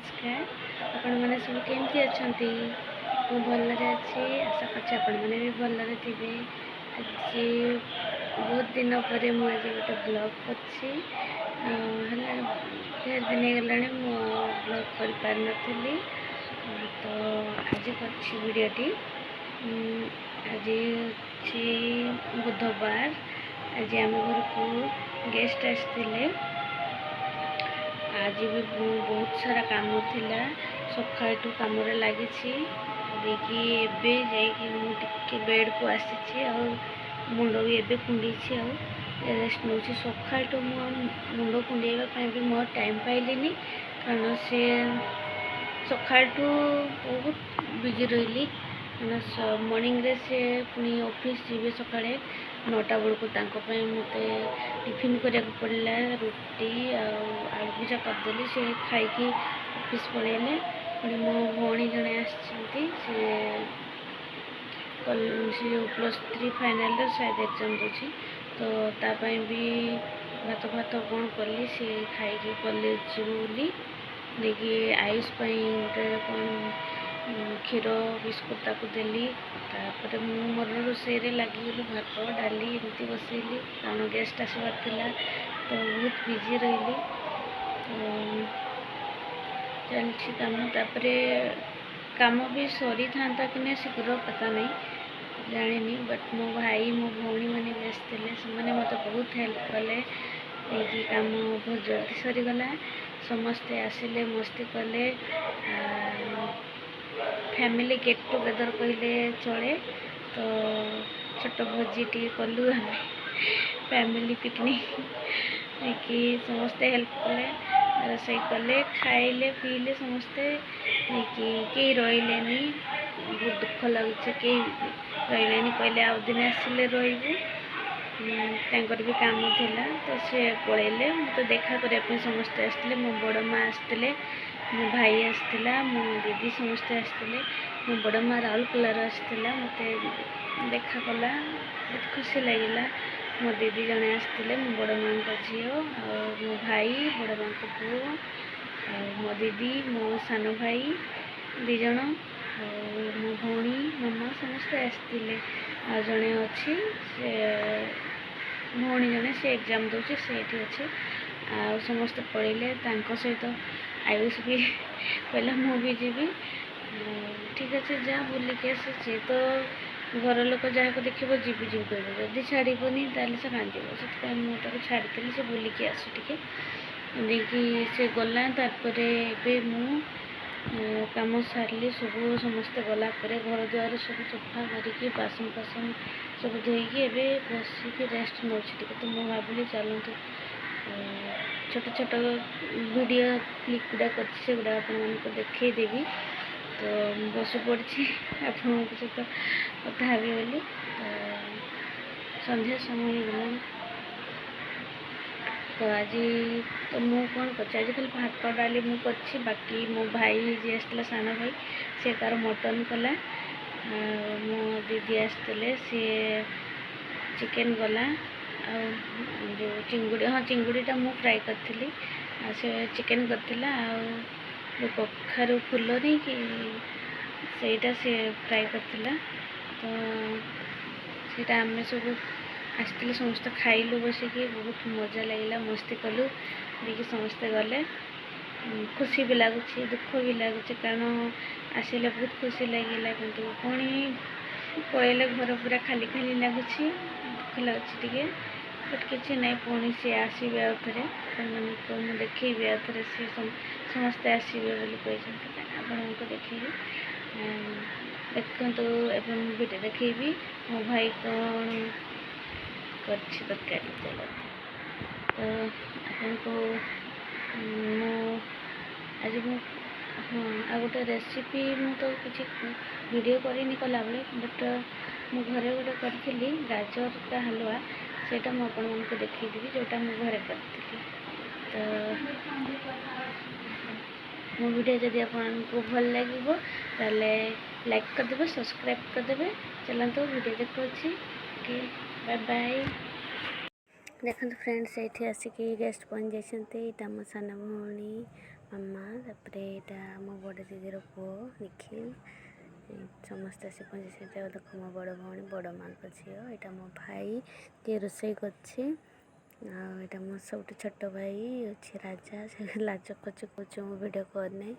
ନମସ୍କାର। ଆପଣମାନେ ସବୁ କେମିତି ଅଛନ୍ତି? ମୁଁ ଭଲରେ ଅଛି। ଆଶା କରୁଛି ଆପଣମାନେ ବି ଭଲରେ ଥିବେ। ଆଜି ବହୁତ ଦିନ ପରେ ମୁଁ ଆଜି ଗୋଟେ ବ୍ଲଗ୍ କରିଛି। ହେଲା ଢେର ଦିନ ହେଇଗଲାଣି, ମୁଁ ଆଉ ବ୍ଲଗ୍ କରିପାରିନଥିଲି, ତ ଆଜି କରିଛି ଭିଡ଼ିଓଟି। ଆଜି ଅଛି ବୁଧବାର। ଆଜି ଆମ ଘରକୁ ଗେଷ୍ଟ ଆସିଥିଲେ। ଆଜି ବି ବହୁତ ସାରା କାମ ଥିଲା। ସକାଳଠୁ କାମରେ ଲାଗିଛି ଦେଇକି ଏବେ ଯାଇକି ମୁଁ ଟିକେ ବେଡ଼୍କୁ ଆସିଛି, ଆଉ ମୁଣ୍ଡ ବି ଏବେ କୁଣ୍ଡେଇଛି ଆଉ ରେଷ୍ଟ ନେଉଛି। ସକାଳଠୁ ମୁଁ ମୁଣ୍ଡ କୁଣ୍ଡେଇବା ପାଇଁ ବି ମୋ ଟାଇମ୍ ପାଇଲିନି, କାରଣ ସେ ସକାଳଠୁ ବହୁତ ବିଜି ରହିଲି। କାରଣ ମର୍ଣ୍ଣିଂରେ ସେ ପୁଣି ଅଫିସ୍ ଯିବେ ସକାଳେ 9ଟା ବେଳକୁ, ତାଙ୍କ ପାଇଁ ମୋତେ ଟିଫିନ୍ କରିବାକୁ ପଡ଼ିଲା। ରୁଟି ଆଉ ଆଳୁ ଭଜା କରିଦେଲି, ସେ ଖାଇକି ଅଫିସ୍ ପଳେଇଲେ। ପୁଣି ମୋ ଭଉଣୀ ଜଣେ ଆସିଛନ୍ତି, ସେ ସେ ଯେଉଁ +3 ଫାଇନାଲ୍ର ସାୟଦ ଏକ୍ଜାମ୍ ଦେଉଛି, ତ ତା ପାଇଁ ବି ଭାତ ଫାତ କ'ଣ କଲି, ସେ ଖାଇକି କଲେଜ ଯିବ ବୋଲି। ନେଇକି ଆୟୁଷ ପାଇଁ ଗୋଟେ କ'ଣ କ୍ଷୀର ବିସ୍କୁଟ୍ ତାକୁ ଦେଲି। ତାପରେ ମୁଁ ମୋର ରୋଷେଇରେ ଲାଗିଗଲି, ଭାତ ଡାଲି ଏମିତି ବସେଇଲି, କାରଣ ଗେଷ୍ଟ ଆସିବାର ଥିଲା, ତ ବହୁତ ବିଜି ରହିଲି। ତ ଚାଲିଛି କାମ। ତାପରେ କାମ ବି ସରିଥାନ୍ତା କି ନାହିଁ ଶୀଘ୍ର ପତା ନାହିଁ, ଜାଣିନି, ବଟ୍ ମୋ ଭାଇ ମୋ ଭଉଣୀମାନେ ବି ଆସିଥିଲେ, ସେମାନେ ମୋତେ ବହୁତ ହେଲ୍ପ କଲେ। ନେଇକି କାମ ବହୁତ ଜଲ୍ଦି ସରିଗଲା। ସମସ୍ତେ ଆସିଲେ, ମସ୍ତି କଲେ, ଫ୍ୟାମିଲି ଗେଟ୍ ଟୁଗେଦର୍ କହିଲେ ଚଳେ। ତ ଛୋଟ ଭୋଜି ଟିକେ କଲୁ ଆମେ, ଫ୍ୟାମିଲି ପିକନିକ୍ ନେଇକି। ସମସ୍ତେ ହେଲ୍ପ କଲେ, ରୋଷେଇ କଲେ, ଖାଇଲେ ପିଇଲେ ସମସ୍ତେ ନେଇକି। କେହି ରହିଲେନି, ବହୁତ ଦୁଃଖ ଲାଗୁଛି। କେହି ରହିଲେନି, କହିଲେ ଆଉ ଦିନେ ଆସିଲେ ରହିବୁ। ତାଙ୍କର ବି କାମ ଥିଲା, ତ ସେ ପଳେଇଲେ। ମୋତେ ଦେଖା କରିବା ପାଇଁ ସମସ୍ତେ ଆସିଥିଲେ। ମୋ ବଡ଼ ମା ଆସିଥିଲେ, ମୋ ଭାଇ ଆସିଥିଲା, ମୋ ଦିଦି ସମସ୍ତେ ଆସିଥିଲେ। ମୋ ବଡ଼ ମା ରାଉରକେଲାରୁ ଆସିଥିଲା, ମୋତେ ଦେଖା କଲା, ବହୁତ ଖୁସି ଲାଗିଲା। ମୋ ଦିଦି ଜଣେ ଆସିଥିଲେ, ମୋ ବଡ଼ ମାଆଙ୍କ ଝିଅ, ଆଉ ମୋ ଭାଇ, ବଡ଼ ମାଆଙ୍କ ପୁଅ, ଆଉ ମୋ ଦିଦି, ମୋ ସାନ ଭାଇ 2 ଜଣ, ଆଉ ମୋ ଭଉଣୀ, ମାମା ସମସ୍ତେ ଆସିଥିଲେ। ଆଉ ଜଣେ ଅଛି, ସେ ଭଉଣୀ ଜଣେ, ସେ ଏକ୍ଜାମ୍ ଦେଉଛି, ସେ ଏଠି ଅଛି। ଆଉ ସମସ୍ତେ ପଳେଇଲେ। ତାଙ୍କ ସହିତ ଆୟୁଷ ବି କହିଲା ମୁଁ ବି ଯିବି। ଠିକ୍ ଅଛି, ଯା ବୁଲିକି ଆସ। ସିଏ ତ ଘର ଲୋକ ଯାହାକୁ ଦେଖିବ ଯିବି ଯିବି କହିବ, ଯଦି ଛାଡ଼ିବନି ତାହେଲେ ସେ କାନ୍ଦିବ। ସେଥିପାଇଁ ମୁଁ ତାକୁ ଛାଡ଼ିଦେଲି, ସେ ବୁଲିକି ଆସୁ ଟିକେ ଦେଇକି ସେ ଗଲା। ତାପରେ ଏବେ ମୁଁ କାମ ସାରିଲି ସବୁ। ସମସ୍ତେ ଗଲା ପରେ ଘର ଦୁଆର ସବୁ ସଫା କରିକି, ବାସନ ଫାସନ ସବୁ ଧୋଇକି ଏବେ ବସିକି ରେଷ୍ଟ ନେଉଛି ଟିକେ। ତ ମୁଁ ଭାବିଲି ଚାଲନ୍ତୁ, ଛୋଟ ଛୋଟ ଭିଡ଼ିଓ କ୍ଲିପ୍ ଗୁଡ଼ା କରିଛି, ସେଗୁଡ଼ା ଆପଣମାନଙ୍କୁ ଦେଖେଇଦେବି। ତ ମୁଁ ବସି ପଡ଼ିଛି ଆପଣଙ୍କ ସହିତ କଥା ହେବି ବୋଲି। ତ ସନ୍ଧ୍ୟା ସମୟ ହେଇଗଲାଣି। ତ ଆଜି ତ ମୁଁ କ'ଣ କରିଛି? ଆଜି ଖାଲି ଭାତ ଡାଲି ମୁଁ କରିଛି। ବାକି ମୋ ଭାଇ ଯିଏ ଆସିଥିଲା, ସାନ ଭାଇ, ସେ ତା'ର ମଟନ୍ କଲା। ଆଉ ମୋ ଦିଦି ଆସିଥିଲେ, ସିଏ ଚିକେନ୍ କଲା। ଆଉ ଯେଉଁ ଚିଙ୍ଗୁଡ଼ି, ହଁ, ଚିଙ୍ଗୁଡ଼ିଟା ମୁଁ ଫ୍ରାଏ କରିଥିଲି, ଆଉ ସେ ଚିକେନ୍ କରିଥିଲା। ଆଉ ଯେଉଁ କଖାରୁ ଫୁଲ ନେଇକି ସେଇଟା ସେ ଫ୍ରାଏ କରିଥିଲା। ତ ସେଇଟା ଆମେ ସବୁ ଆସିଥିଲେ, ସମସ୍ତେ ଖାଇଲୁ ବସିକି, ବହୁତ ମଜା ଲାଗିଲା, ମସ୍ତି କଲୁ ଦେଇକି ସମସ୍ତେ ଗଲେ। ଖୁସି ବି ଲାଗୁଛି, ଦୁଃଖ ବି ଲାଗୁଛି, କାରଣ ଆସିଲେ ବହୁତ ଖୁସି ଲାଗିଲା, କିନ୍ତୁ ପୁଣି ପଳେଇଲେ ଘର ପୁରା ଖାଲି ଖାଲି ଲାଗୁଛି, ଦୁଃଖ ଲାଗୁଛି ଟିକେ। ବଟ୍ କିଛି ନାହିଁ, ପୁଣି ସିଏ ଆସିବେ ଆଉ ଥରେ, ଆପଣମାନଙ୍କୁ ମୁଁ ଦେଖେଇବି ଆଉ ଥରେ। ସିଏ ସମସ୍ତେ ଆସିବେ ବୋଲି କହିଛନ୍ତି, ଆପଣଙ୍କୁ ଦେଖେଇବି। ଦେଖନ୍ତୁ, ଏବେ ମୁଁ ଭିଡ଼ିଓ ଦେଖେଇବି ମୋ ଭାଇ କ'ଣ କରିଛି ତରକାରୀ। ଚାଲନ୍ତୁ। ତ ଆପଣଙ୍କୁ ମୁଁ ଆଜି ମୁଁ, ହଁ, ଆଉ ଗୋଟେ ରେସିପି, ମୁଁ ତ କିଛି ଭିଡ଼ିଓ କରିନି କଲାବେଳେ, ବଟ୍ ମୁଁ ଘରେ ଗୋଟେ କରିଥିଲି ଗାଜର ହାଲୁଆ, ସେଇଟା ମୁଁ ଆପଣମାନଙ୍କୁ ଦେଖେଇଦେବି, ଯେଉଁଟା ମୁଁ ଘରେ କରିଥିଲି। ତ ମୋ ଭିଡ଼ିଓ ଯଦି ଆପଣଙ୍କୁ ଭଲ ଲାଗିବ ତାହେଲେ ଲାଇକ୍ କରିଦେବେ, ସବସ୍କ୍ରାଇବ୍ କରିଦେବେ। ଚାଲନ୍ତୁ, ଭିଡ଼ିଓ ଦେଖାଉଛି। Okay, bye bye. ଦେଖନ୍ତୁ ଫ୍ରେଣ୍ଡସ୍, ଏଇଠି ଆସିକି ଗେଷ୍ଟ ପହଞ୍ଚି ଯାଇଛନ୍ତି। ଏଇଟା ମୋ ସାନ ଭଉଣୀ। ମାମା, ତାପରେ ଏଇଟା ମୋ ବଡ଼ ଦିଦିର ପୁଅ ନିଖିଲ। ସମସ୍ତେ ଆସି ପହଞ୍ଚି। ଦେଖ, ମୋ ବଡ଼ ଭଉଣୀ, ବଡ଼ ମାଆଙ୍କ ଝିଅ। ଏଇଟା ମୋ ଭାଇ, ଯିଏ ରୋଷେଇ କରୁଛି। ଆଉ ଏଇଟା ମୋ ସବୁଠୁ ଛୋଟ ଭାଇ ଅଛି ରାଜା। ସେ ଲାଜ କରୁଛି, କହୁଛି ମୁଁ ଭିଡ଼ିଓ କରିନାହିଁ।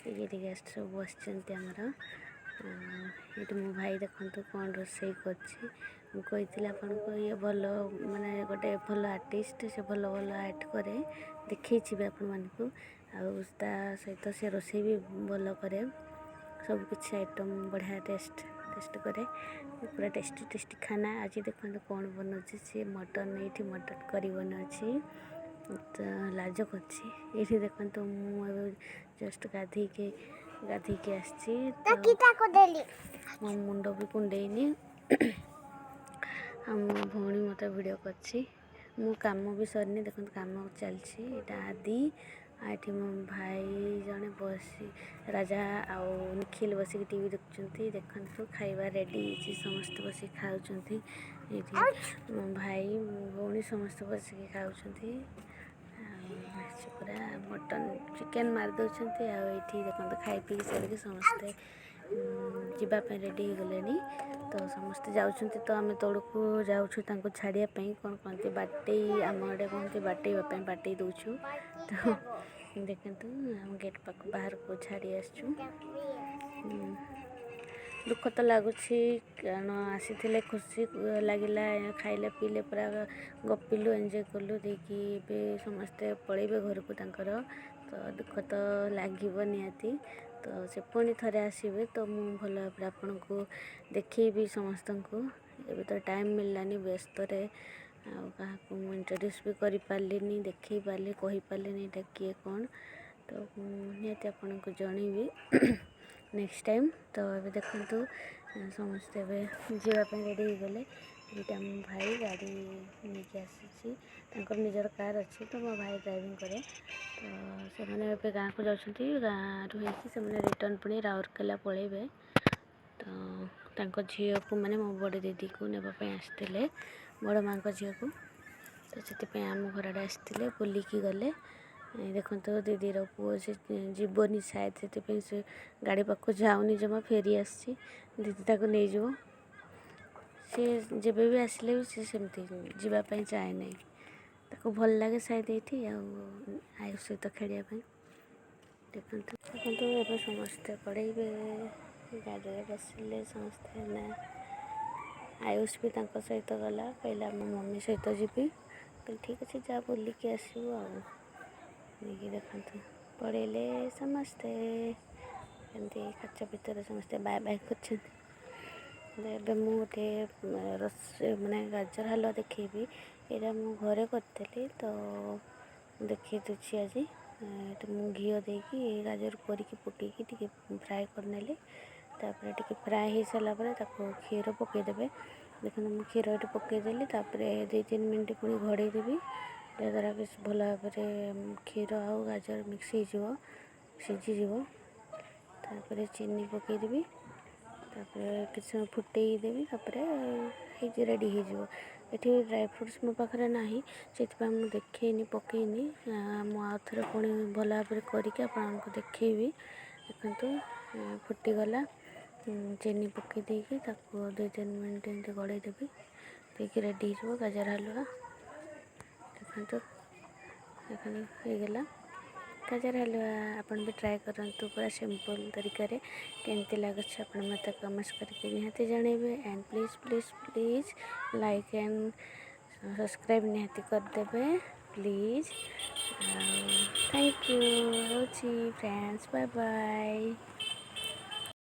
ଏଇଠି ଗେଷ୍ଟ ସବୁ ବସିଛନ୍ତି ଆମର। ଆଉ ଏଇଠି ମୋ ଭାଇ ଦେଖନ୍ତୁ କ'ଣ ରୋଷେଇ କରୁଛି। ମୁଁ କହିଥିଲି ଆପଣଙ୍କୁ, ଇଏ ଭଲ ମାନେ ଗୋଟେ ଭଲ ଆର୍ଟିଷ୍ଟ। ସେ ଭଲ ଭଲ ଆର୍ଟ କରେ, ଦେଖେଇଛି ବି ଆପଣମାନଙ୍କୁ। ଆଉ ତା ସହିତ ସେ ରୋଷେଇ ବି ଭଲ କରେ। ସବୁ କିଛି ଆଇଟମ୍ ବଢ଼ିଆ ଟେଷ୍ଟ ଟେଷ୍ଟ କରେ, ପୁରା ଟେଷ୍ଟି ଟେଷ୍ଟି ଖାନା। ଆଜି ଦେଖନ୍ତୁ କ'ଣ ବନାଉଛି ସିଏ। ମଟନ୍, ଏଇଠି ମଟନ୍ କରି ବନାଉଛି ତ ଲାଜ କରୁଛି। ଏଇଠି ଦେଖନ୍ତୁ, ମୁଁ ଏବେ ଜଷ୍ଟ ଗାଧେଇକି ଗାଧେଇକି ଆସିଛି ତ ମୋ ମୁଣ୍ଡ ବି କୁଣ୍ଡେଇନି। ଆଉ ମୋ ଭଉଣୀ ମୋତେ ଭିଡ଼ିଓ କରିଛି। ମୁଁ କାମ ବି ସରିନି, ଦେଖନ୍ତୁ କାମ ଚାଲିଛି। ଏଇଟା ଆଦି, ଆଉ ଏଠି ମୋ ଭାଇ ଜଣେ ବସି, ରାଜା ଆଉ ନିଖିଲ ବସିକି ଟିଭି ଦେଖୁଛନ୍ତି। ଦେଖନ୍ତୁ, ଖାଇବା ରେଡ଼ି ହେଇଛି, ସମସ୍ତେ ବସିକି ଖାଉଛନ୍ତି। ଏଇଠି ମୋ ଭାଇ, ମୋ ଭଉଣୀ ସମସ୍ତେ ବସିକି ଖାଉଛନ୍ତି। ଆଉ ସେ ପୁରା ମଟନ୍ ଚିକେନ୍ ମାରି ଦେଉଛନ୍ତି। ଆଉ ଏଇଠି ଦେଖନ୍ତୁ, ଖାଇ ପିଇ ସାରିକି ସମସ୍ତେ ଯିବା ପାଇଁ ରେଡ଼ି ହେଇଗଲେଣି। ତ ସମସ୍ତେ ଯାଉଛନ୍ତି, ତ ଆମେ ତଳକୁ ଯାଉଛୁ ତାଙ୍କୁ ଛାଡ଼ିବା ପାଇଁ। କ'ଣ କହନ୍ତି, ବାଟେଇ, ଆମ ଆଡ଼େ କହନ୍ତି ବାଟେଇବା ପାଇଁ, ବାଟେଇ ଦେଉଛୁ। ତ ଦେଖନ୍ତୁ, ଆମ ଗେଟ୍ ପାଖ ବାହାରକୁ ଛାଡ଼ି ଆସିଛୁ। ଦୁଃଖ ତ ଲାଗୁଛି, କାରଣ ଆସିଥିଲେ, ଖୁସି ଲାଗିଲା, ଖାଇଲେ ପିଇଲେ, ପୁରା ଗପିଲୁ, ଏନ୍ଜୟ କଲୁ ଦେଇକି ଏବେ ସମସ୍ତେ ପଳେଇବେ ଘରକୁ ତାଙ୍କର। ତ ଦୁଃଖ ତ ଲାଗିବ ନିହାତି। ତ ସେ ପୁଣି ଥରେ ଆସିବେ, ତ ମୁଁ ଭଲ ଭାବରେ ଆପଣଙ୍କୁ ଦେଖେଇବି ସମସ୍ତଙ୍କୁ। ଏବେ ତ ଟାଇମ୍ ମିଳିଲାନି ବ୍ୟସ୍ତରେ, ଆଉ କାହାକୁ ମୁଁ ଇଣ୍ଟ୍ରୋଡ୍ୟୁସ୍ ବି କରିପାରିଲିନି, ଦେଖେଇ ପାରିଲି, କହିପାରିଲିନି ଏଇଟା କିଏ କ'ଣ। ତ ମୁଁ ନିହାତି ଆପଣଙ୍କୁ ଜଣେଇବି ନେକ୍ସଟ ଟାଇମ୍। ତ ଏବେ ଦେଖନ୍ତୁ, ସମସ୍ତେ ଏବେ ଯିବା ପାଇଁ ରେଡ଼ି ହେଇଗଲେ। ଏଇଟା ମୋ ଭାଇ ଗାଡ଼ି ନେଇକି ଆସିଛି। ତାଙ୍କର ନିଜର କାର୍ ଅଛି, ତ ମୋ ଭାଇ ଡ୍ରାଇଭିଂ କରେ। ତ ସେମାନେ ଏବେ ଗାଁକୁ ଯାଉଛନ୍ତି। ଗାଁରୁ ହେଇକି ସେମାନେ ରିଟର୍ଣ୍ଣ ପୁଣି ରାଉରକେଲା ପଳେଇବେ। ତ ତାଙ୍କ ଝିଅକୁ, ମାନେ ମୋ ବଡ଼ ଦିଦିକୁ ନେବା ପାଇଁ ଆସିଥିଲେ, ବଡ଼ ମାଆଙ୍କ ଝିଅକୁ। ତ ସେଥିପାଇଁ ଆମ ଘର ଆଡ଼େ ଆସିଥିଲେ, ବୁଲିକି ଗଲେ। ଦେଖନ୍ତୁ, ଦିଦିର ପୁଅ, ସେ ଯିବନି ସାୟଦ, ସେଥିପାଇଁ ସେ ଗାଡ଼ି ପାଖକୁ ଯାଉନି ଜମା, ଫେରି ଆସିଛି। ଦିଦି ତାକୁ ନେଇଯିବ। ସେ ଯେବେ ବି ଆସିଲେ ବି ସେ ସେମିତି ଯିବା ପାଇଁ ଚାହେଁ ନାହିଁ। ତାକୁ ଭଲ ଲାଗେ ସାୟଦ ଏଇଠି ଆଉ ଆୟୁଷ ସହିତ ଖେଳିବା ପାଇଁ। ଦେଖନ୍ତୁ, ଦେଖନ୍ତୁ, ଏବେ ସମସ୍ତେ ପଳେଇବେ। ଗାଡ଼ିରେ ବସିଲେ ସମସ୍ତେ ନା। ଆୟୁଷ ବି ତାଙ୍କ ସହିତ ଗଲା, କହିଲା ମୋ ମମି ସହିତ ଯିବି। କହିଲି, ଠିକ୍ ଅଛି, ଯା ବୁଲିକି ଆସିବୁ। ଆଉ ନେଇକି ଦେଖନ୍ତୁ ପଳେଇଲେ ସମସ୍ତେ। ଏମିତି କାଚ ଭିତରେ ସମସ୍ତେ ବାଏ ବାଏ କରୁଛନ୍ତି। ଏବେ ମୁଁ ଗୋଟେ ରୋଷେଇ, ମାନେ ଗାଜର ହାଲୁଆ ଦେଖେଇବି। ଏଇଟା ମୁଁ ଘରେ କରିଥିଲି, ତ ଦେଖେଇ ଦେଉଛି ଆଜି। ଏଠି ମୁଁ ଘିଅ ଦେଇକି ଗାଜର କରିକି ପକେଇକି ଟିକେ ଫ୍ରାଏ କରିନେଲି। ତାପରେ ଟିକେ ଫ୍ରାଏ ହେଇସାରିଲା ପରେ ତାକୁ କ୍ଷୀର ପକେଇଦେବେ। ଦେଖନ୍ତୁ, ମୁଁ କ୍ଷୀର ଏଠି ପକେଇଦେଲି। ତାପରେ 2-3 ମିନିଟ୍ ପୁଣି ଘୋଡ଼େଇ ଦେବି, ଯାହାଦ୍ୱାରା କି ଭଲ ଭାବରେ କ୍ଷୀର ଆଉ ଗାଜର ମିକ୍ସ ହେଇଯିବ, ସିଝିଯିବ। ତାପରେ ଚିନି ପକେଇଦେବି। ତାପରେ କିଛି ସମୟ ଫୁଟେଇ ଦେବି। ତାପରେ ହେଇଛି, ରେଡ଼ି ହେଇଯିବ। ଏଠି ଡ୍ରାଏ ଫ୍ରୁଟ୍ସ ମୋ ପାଖରେ ନାହିଁ, ସେଥିପାଇଁ ମୁଁ ଦେଖେଇନି, ପକେଇନି। ମୁଁ ଆଉ ଥରେ ପୁଣି ଭଲ ଭାବରେ କରିକି ଆପଣଙ୍କୁ ଦେଖେଇବି। ଦେଖନ୍ତୁ, ଫୁଟିଗଲା। ଚିନି ପକେଇ ଦେଇକି ତାକୁ 2-3 ମିନିଟ୍ ଏମିତି ଗଳେଇ ଦେବି, ଦେଇକି ରେଡ଼ି ହେଇଯିବ ଗାଜର ହାଲୁଆ। ଦେଖନ୍ତୁ, ଦେଖନ୍ତୁ, ହେଇଗଲା ଗାଜର ହାଲୁଆ। ଆପଣ ବି ଟ୍ରାଏ କରନ୍ତୁ ପୁରା ସିମ୍ପଲ୍ ତରିକାରେ। କେମିତି ଲାଗୁଛି ଆପଣ ମୋତେ କମେଣ୍ଟସ୍ କରିକି ନିହାତି ଜଣାଇବେ। And please, please, please like and subscribe ନିହାତି କରିଦେବେ ପ୍ଲିଜ୍। ଆଉ thank you, ରହୁଛି ଫ୍ରେଣ୍ଡସ୍, ବାଏ ବାଏ।